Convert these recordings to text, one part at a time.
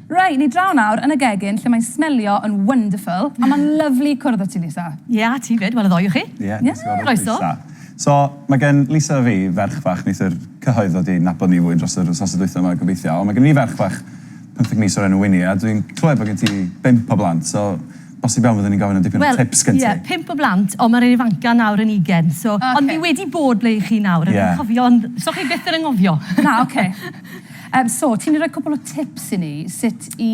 Reit, ni draw nawr yn y gegin lle mae'n smelio yn wonderful, a mae'n lyfli cwrdd â ti, Lisa. Ie, a ti 'fyd, wel y ddou o chi. Ie, neis i gweld Croeso. Lisa. So, mae gen Lisa a fi ferch fach, neith yr cyhoedd ddod i nabod ni fwy dros yr wythnosau dwytha yma gobeithio, ond mae gen fi ferch fach 15 mis o'r enw Winnie, a dwi'n clywed bod gen ti bump o blant, so bosib iawn fyddwn ni'n gofyn am dipyn o tips gen ti. Wel, ie, pump o blant, ond mae'r un ifanca nawr yn ugen, so... Ocê. Ond fi wedi bod ble 'y chi nawr, a fi'n cofio'n... So chi byth yn anghofio. Na, ocê. Yym, so, ti'n mynd i roi cwpl o tips i ni sut i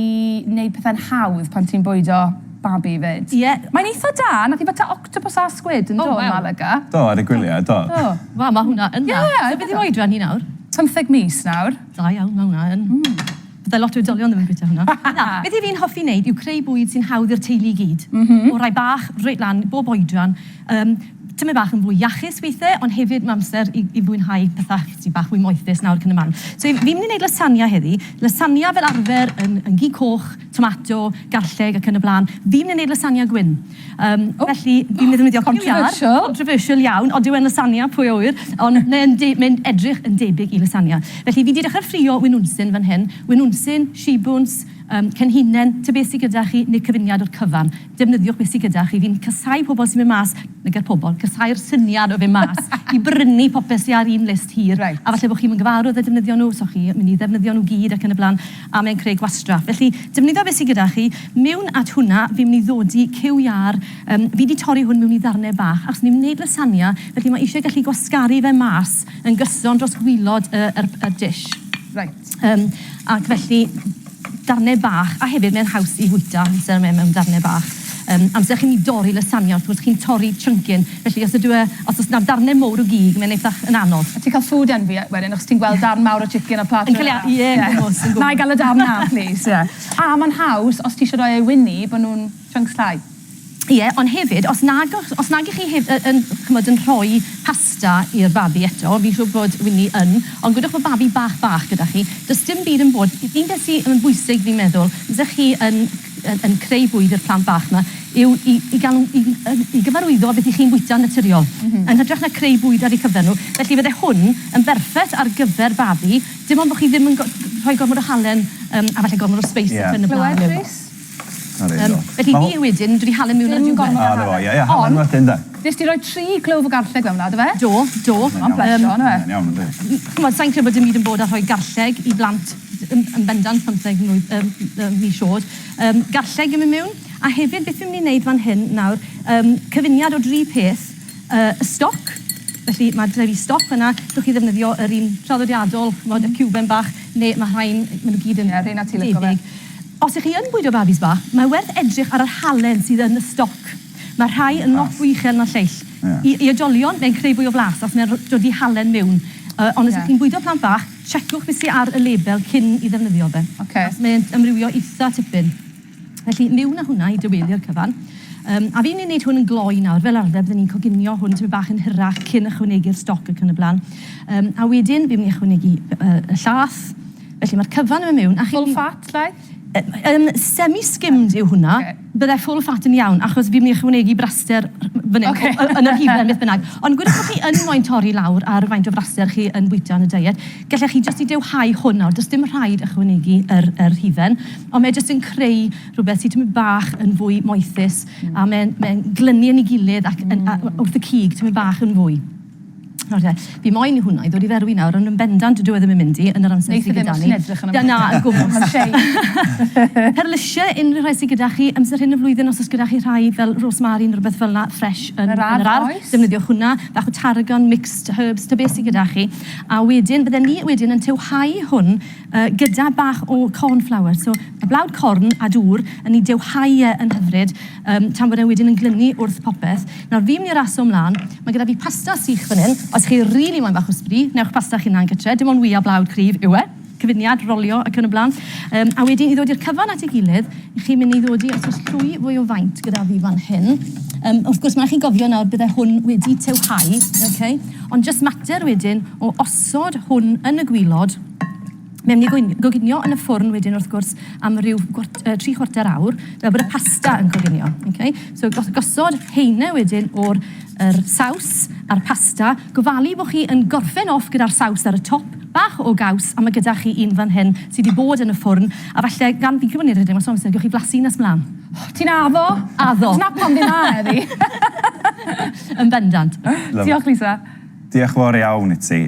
wneud pethau'n hawdd pan ti'n bwydo babi 'fyd? Ie. Mae'n eitha da, nath hi fyta octopus a squid yn do, yn Malaga. Do, ar ei gwyliau, do. Do. Waw, mae hwnna yn dda. Ie. So beth yw oedran hi nawr? Pymtheg mis nawr. Da iawn, mae hwnna yn... Byddai lot o oedolion ddim yn bwyta hwnna. Na, beth i fi'n hoffi wneud yw creu bwyd sy'n hawdd i'r teulu i gyd. O rai bach reit lan, bob oedran. Yym, tymed bach yn fwy iachus weithiau, ond hefyd mae amser i i fwynhau pethau sy'n bach fwy moethus nawr cyn y man. So fi'n mynd i wneud lasagna heddi. Lasagna fel arfer yn yn gig coch, tomato, garlleg ac yn y blaen. Fi'n mynd i wneud lasagna gwyn. Yym, felly fi'n mynd i ddefnyddio cyw iâr. Controversial. Controversial iawn, ond dyw e'n lasagna, pwy a ŵyr. Ond mae'n de- mae'n edrych yn debyg i lasagna. Felly fi 'di dechrau ffrio winwnsyn fan hyn. Winwnsyn, shibwns, yym, cenhinen, ta beth sy gyda chi, neu cyfuniad o'r cyfan. Defnyddiwch beth sydd gyda chi. Fi'n casáu pobl sy'n mynd mas, nagy'r pobl, casáu'r syniad o fynd mas i brynu popeth sydd ar un list hir. Reit. A falle bod chi'm yn gyfarwydd â defnyddio nhw, so chi mynd i ddefnyddio nhw gyd ac yn y blaen, a mae'n creu gwastraff. Felly, defnyddio beth sydd gyda chi. Mewn at hwnna, fi'n mynd i ddodi cyw iâr. Yym, fi 'di torri hwn mewn i ddarnau bach, achos ni'n wneud lasagna, felly mae eisiau gallu gwasgaru fe mas yn gyson dros gwilod y yr y dish. Reit. Yym, ac felly, darnau bach, a hefyd mae'n haws i fwyta amser mae e mewn darnau bach. Yym, amser chi'n mynd i dorri lasagna, wrth gwrs chi'n torri chunkin, felly os ydw e, os oes 'na darnau mowr o gig, mae'n eitha yn anodd. A ti'n cael food envy wedyn, achos ti'n gweld darn mawr o chicken a plat Yn cael ei, ie, yn gwmws, yn gwmws. Wna i gael y darn 'na, plîs, ie. A mae'n haws, os ti eisiau rhoi e i Winnie, bod nhw'n chunks llai. Ie, ond hefyd, os nag os nag 'ych chi hef- yy yn, chimod, yn rhoi pasta i'r babi eto, fi'n siŵr bod Winnie yn, ond gwedwch bod babi bach bach gyda chi, does dim byd yn bod. Un peth sy yn bwysig, fi'n meddwl, os 'ych chi yn yn yn creu bwyd i'r plant bach 'ma, yw i i gael nhw i i gyfarwyddo â beth 'ych chi'n bwyta'n naturiol, yn hytrach na creu bwyd ar eu cyfer nhw. Felly fydde hwn yn berffeth ar gyfer babi, dim ond bod chi ddim yn go- rhoi gormod o halen yym a falle gormod o sbeis ac yn y blaen Clywed, mewn. Rhys? Yym, felly fi wedyn, dwi 'di halen miwn ar y Dim diwedd. gormod o O, 'na fo, ie, ie, halen wedyn de. Nes di roi tri clove o garlleg mewn 'na, do fe? Do, do. Ma'n plesio, on'd yw e? Mae'n iawn, yndi. Ch'mod, sai'n credu bod dim byd yn bod â rhoi garlleg i blant yn yn bendant pymtheg mlwydd yym yym mis oed. Yym, garlleg yn mynd miwn, a hefyd beth fi'n mynd i wneud fan hyn nawr, yym, cyfuniad o dri peth, yy, y stoc, felly ma' 'da fi stoc fan'na, gallwch chi ddefnyddio yr un traddodiadol, ch'mod, y ciwben bach, neu ma' rhain, ma' nhw gyd yn Ie, rheina ti'n lico fe. debyg. Os ych chi yn bwydo babis bach, mae werth edrych ar yr halen sydd yn y stoc. Mae rhai yn lot fwy uchel na'r lleill. I i oedolion, mae'n creu fwy o flas os mae'n dod i halen miwn. Yy, ond os ych chi'n bwydo plant bach, checwch beth sy ar y label cyn i ddefnyddio fe. Ocê. Achos mae'n amrywio eitha tipyn. Felly, miwn â hwnna i dywelu'r cyfan. Yym, a fi'n mynd i wneud hwn yn gloi nawr. Fel arfer, bydden ni'n coginio hwn tipyn bach yn hirach cyn ychwanegu'r stoc ac yn y blaen. Yym, a wedyn, fi'n mynd i ychwanegu yy y llath. Felly mae'r cyfan yn mynd mewn a chi'n... Full fat llaeth? Yym semi-skimmed yw hwnna. Ocê. Bydde full fat yn iawn achos fi'n mynd i ychwanegu braster fan hyn... Ocê. ...yn yr hufen beth bynnag. Ond gwedwch bod chi yn moyn torri lawr ar faint o fraster chi yn bwyta yn y diet, gallech chi jyst i dewhau hwn nawr, does dim rhaid ychwanegu yr yr hufen, ond mae e jyst yn creu rhywbeth sy tymed bach yn fwy moethus a mae'n mae'n glynu yn ei gilydd ac yn a wrth y cig tymed bach yn fwy. Nawr te, fi moyn i hwnna i ddod i ferwi nawr, ond yn bendant dyw e ddim yn mynd i yn yr amser Neith e sydd ddim gyda os ni. ti'n edrych arno fe. Na, yn gwmws. Mae'n shei. Perlysiau, unrhyw rhai sydd gyda chi, amser hyn y flwyddyn os oes gyda chi rhai fel rosemary neu rhywbeth fel 'na, fresh yn Yn yr yn yr ardd, ardd, oes. defnyddiwch hwnna. Bach o tarragon, mixed herbs, ta beth sydd gyda chi. A wedyn, bydden ni wedyn yn tywhau hwn yy gyda bach o corn flour. So, y blawd corn a dŵr yn ei dewhau e yn hyfryd, yym, tan bod e wedyn yn glynu wrth popeth. Nawr, fi'n mynd i raso mlân. Mae gyda fi pasta sych fan hyn. Os chi rili moyn bach o sbri, newch pasta chi'ch hunan gytre. Dim ond wya blawd cryf yw e. Cyfuniad, rolio ac yn y blaen. Yym, a wedyn i ddod i'r cyfan at ei gilydd, chi'n mynd i ddod i, os oes llwy fwy o faint gyda fi fan hyn. Yym, wrth gwrs, mae rhaid chi gofio nawr bydde hwn wedi tewhau, ok? Ond jyst mater wedyn o osod hwn yn y gwilod. Mae'n mynd i gwin- goginio yn y ffwrn wedyn wrth gwrs am ryw gwart- yy tri chwarter awr, fel bod y pasta yn coginio. Okay? So gos- gosod heine wedyn o'r yr saws a'r pasta, gofalu bod chi yn gorffen off gyda'r saws ar y top, bach o gaws, a mae gyda chi un fan hyn sydd wedi bod yn y ffwrn, a falle gan fi'n credu bod ni'n rhedeg mas o amser, gewch chi flasu nes mlaen. Ti'n addo? Addo. Dyna pam fi'n ma heddi. Yn bendant. Diolch, Lisa. Diolch yn fawr iawn i ti.